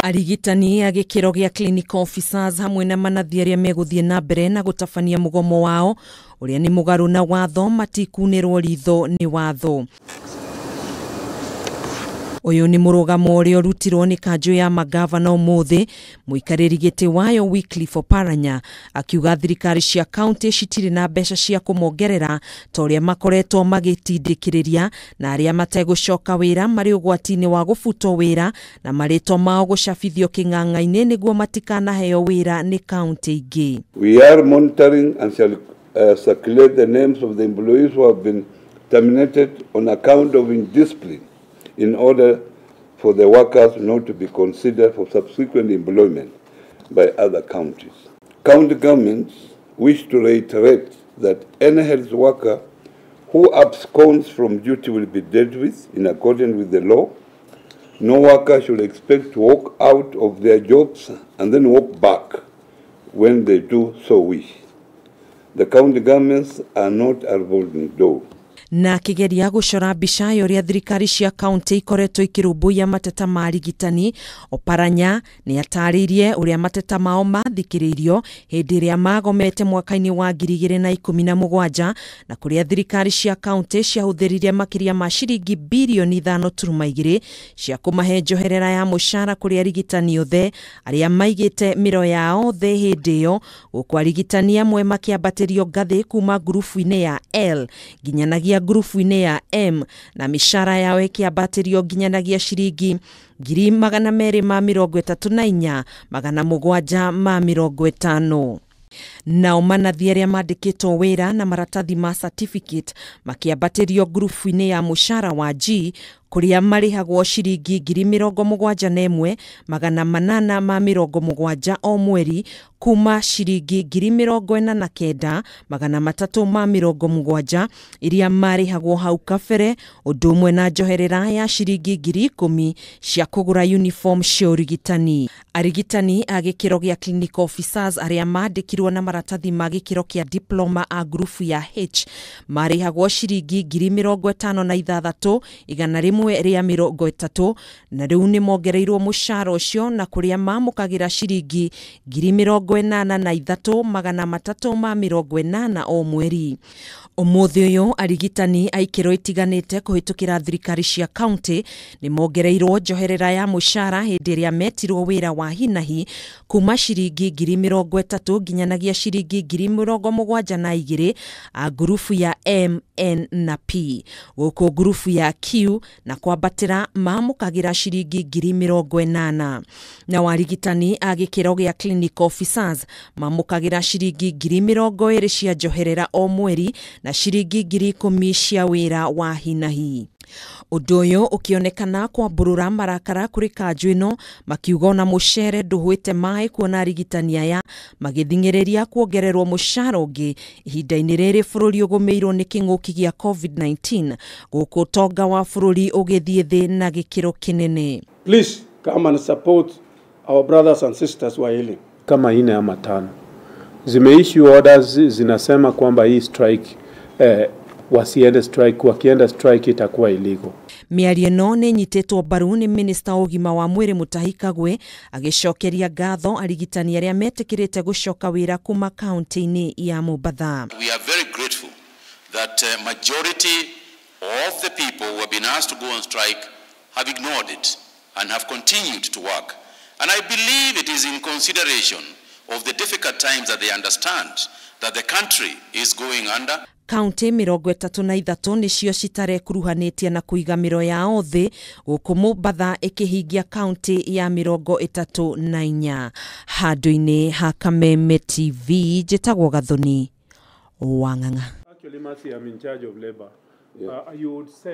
Arigitani a gĩkĩro gĩa clinical officers hamwe na manathi arĩa megũthiĩ na mbere na gũtabania mũgomo wao ũrĩa nĩ mũgarũ na watho matikunĩrwo ritho nĩ watho. Ũyũ nĩ mũrũgamo ũrĩa ũrutirwo nĩ kanjũ ya magavana ũmũthĩ, mũikarĩri gĩtĩ wayo Wycliffe Oparanya akiuga thirikari cia kaunti citirĩ na mbeca cia kũmongerera ta ũrĩa makoretwo magĩtindĩkĩrĩria, na arĩa mategũcoka wĩra marĩ ũgwati-inĩ wa gũbutwo wĩra na marĩtwa mao gũcabithio kĩng'ang'a-inĩ nĩguo matikanaheo wĩra nĩ kaunti ingĩ. We are monitoring and shall circulate the names of the employees who have been terminated on account of indiscipline in order for the workers not to be considered for subsequent employment by other counties. County governments wish to reiterate that any health worker who absconds from duty will be dealt with in accordance with the law. No worker should expect to walk out of their jobs and then walk back when they do so wish. The county governments are not a revolving door. Na akigeria gũcora mbica ya ũrĩa thirikari cia kaunti ikoretwo ikĩrũmbũiya mateta ma arigitani, Oparanya nĩ atarĩirie ũrĩa mateta mao mathikĩrĩirio hĩndĩ ĩrĩa magomete mwaka-inĩ wa 2017 na kũrĩa thirikari cia kaunti ciahũthĩrire makĩria ma ciringi birioni 5.2 cia kũmahe njoherera ya mũcara kũrĩ arigitani othe arĩa maigĩte mĩro yao thĩ hĩndĩ ĩyo, gũkũ arigitani amwe makĩambatĩrio ngathĩ kuma ngurubu-inĩ ya L nginyanagia ngurubu-inĩ ya M na mĩcara yao ĩkĩambatĩrio nginyanagia ciringi 234,750. Nao manathi arĩa mandĩkĩtwo wĩra na maratathi ma certificate makĩambatĩrio ngurubu-inĩ ya mũcara wa G kũrĩa marĩhagwo ciringi 71,870 o mweri kuma ciringi 49,370 iria marĩhagwo hau kabere, ũndũ ũmwe na njoherera ya ciringi 10,000 cia kũgũra uniform cia ũrigitani. Arigitani a gĩkĩro gĩa clinical officers arĩa mandĩkirwo na maratathi ma gĩkĩro kĩa diploma a ngurubu ya H marĩhagwo ciringi 56,130 na rĩu nĩ mongereirwo mũcara ũcio na kũrĩa mamũkagĩra ciringi 83,380 o mweri. Ũmũthĩ ũyũ arigitani a ikĩro itiganĩte kũhĩtũkĩra thirikari cia kaunti nĩ mongereirwo njoherera ya mũcara hĩndĩ ĩrĩa metirwo wĩra wa hinahi kuma ciringi 30,000 nginyanagia ciringi 72,000 a ngurubu ya M, N na P, gũkũ ngurubu ya Q na kwambatĩra mamũkagĩra ciringi 80,000. Na arigitani a gĩkĩro gĩa clinical officers mamũkagĩra ciringi 20,000 cia njoherera o mweri na ciringi 10,000 cia wĩra wa hinahi. Ũndũ ũyũ ũkĩonekana kwambũrũra marakara kũrĩ kanjũ ĩno makiuga ona mũcere ndũhwĩte maĩ kuona arigitani aya magĩthing'ĩrĩria kuongererwo mũcara ũngĩ ihinda-inĩ rĩrĩ bũrũri ũgũmĩirwo nĩ kĩng'ũki gĩa COVID-19 gũkũ ũtonga wa bũrũri ũgĩthiĩ thĩ na gĩkĩro kĩnene. Please come and support our brothers and sisters who are healing. Kama 4 ama 5 zimeissue orders zinasema kwamba hii strike wasiende strike, wakienda strike itakuwa illegal. Mĩario ĩno nĩ ĩnyitĩtwo mbaru nĩ minista wa ũgima wa mwĩrĩ Mutahi Kagwe agĩcokeria ngatho arigitani arĩa metĩkĩrĩte gũcoka wĩra kuma kaunti-inĩ ya Mombatha. We are very grateful that majority of the people who have been asked to go on strike have ignored it and have continued to work. And I believe it is in consideration of the difficult times that they understand that the country is going under. Kaunti 33 nĩcio citarekuruhanĩtie na kũiga mĩro yao thĩ gũkũ Mombatha ĩkĩhingia kaunti ya 34. Handũ-inĩ ha Kameme TV njĩtagwo Gathoni Wang'ang'a. Actually, Mercy, I'm in charge of labor. You would say